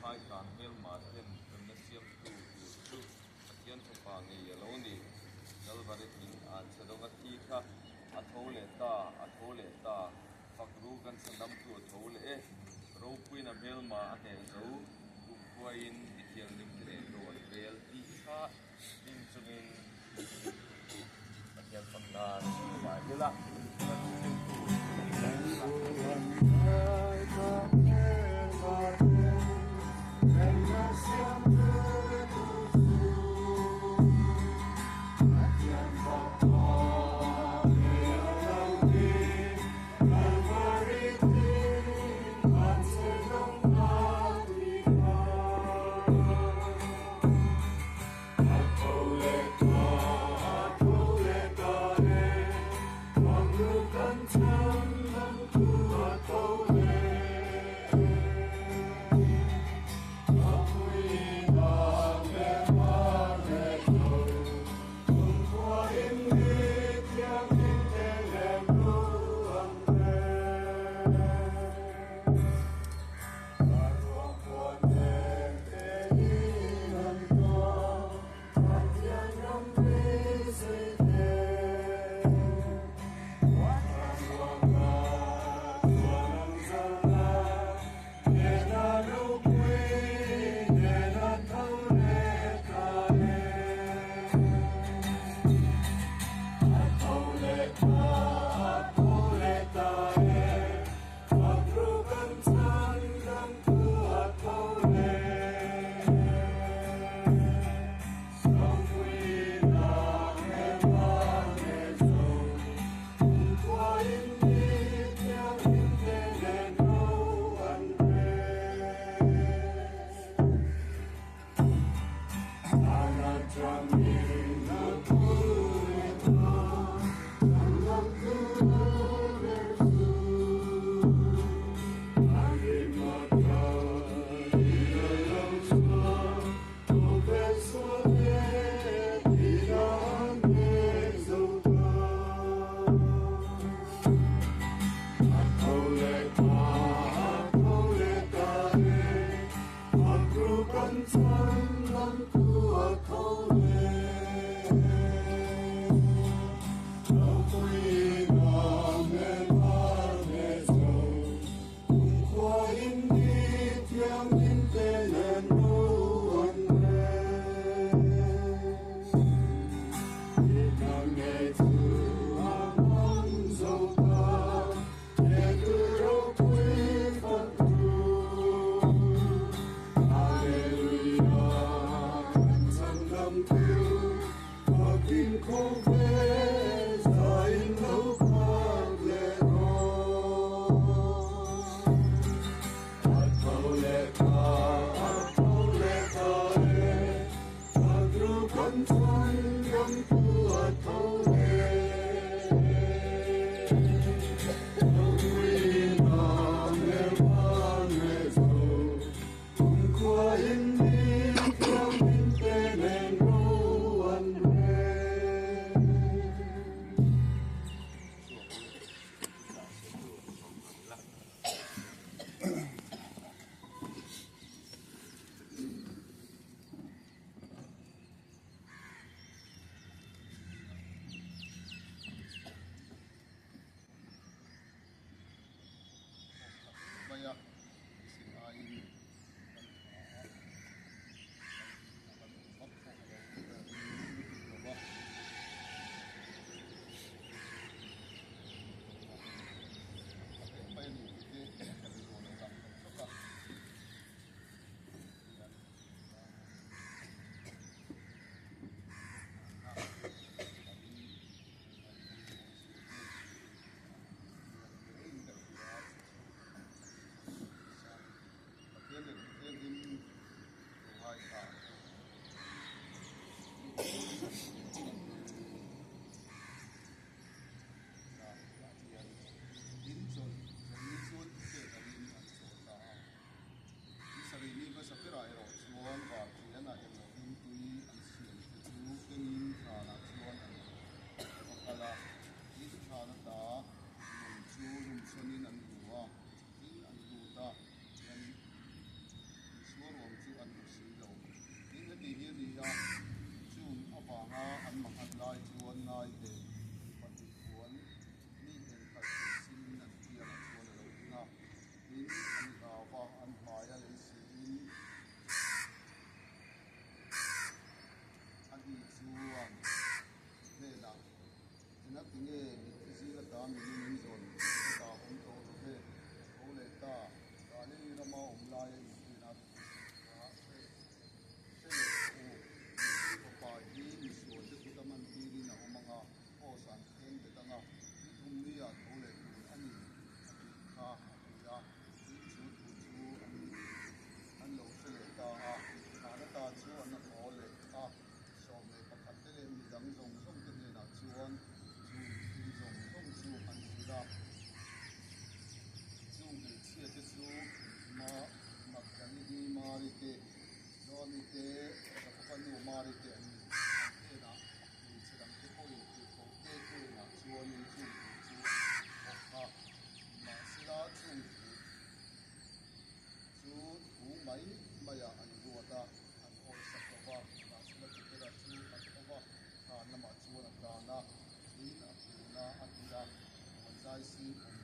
Phai kan hmelma ten remna siamtu tur chu Pathian Fapa ngei a lo ni. Kalvari thing an chhe dawng a thi kha a tho leh ta, a tho leh ta. Fak ru kan chhandamtu a tho leh e. Ropuiin a hmelma a hneh zo, kumkhuaiin mi thianghlim te nen ro an rel tih kha hlim chungin Pathian fak nan hmai ila kan hriltu laia in hnena thu sawi kha hre hre leh rawh u. Mihring Fapa hi misualte kuta man tirin a awm ang a, kraws an thleng bet ang a, ni thum nia tho leh tur a ni, a tih kha a ti a. Tin, chu thu chu an an lo hre leh ta a, thlan ata chu an haw leh a, 11 te leh midang zawng zawng te hnenah chuan chung thil zawng zawng chu an hrilh a. Chung hmeichhia te chu Ma Magdalini Mari te, Joani te, Jakoba nu Mari te an ni. An hnenah hmeichhe dang te pawhin tirhkoh te hnenah chuanin chung thu chu an hrilh bawk a. Nimahsela chung thu chu thu mai maiah an ruat a, an awihsak lo va. Nimahsela Petera chu a tho va, thlan lamah chuan a tlan a, tin a kun a, a ti a, puan zai sing awm.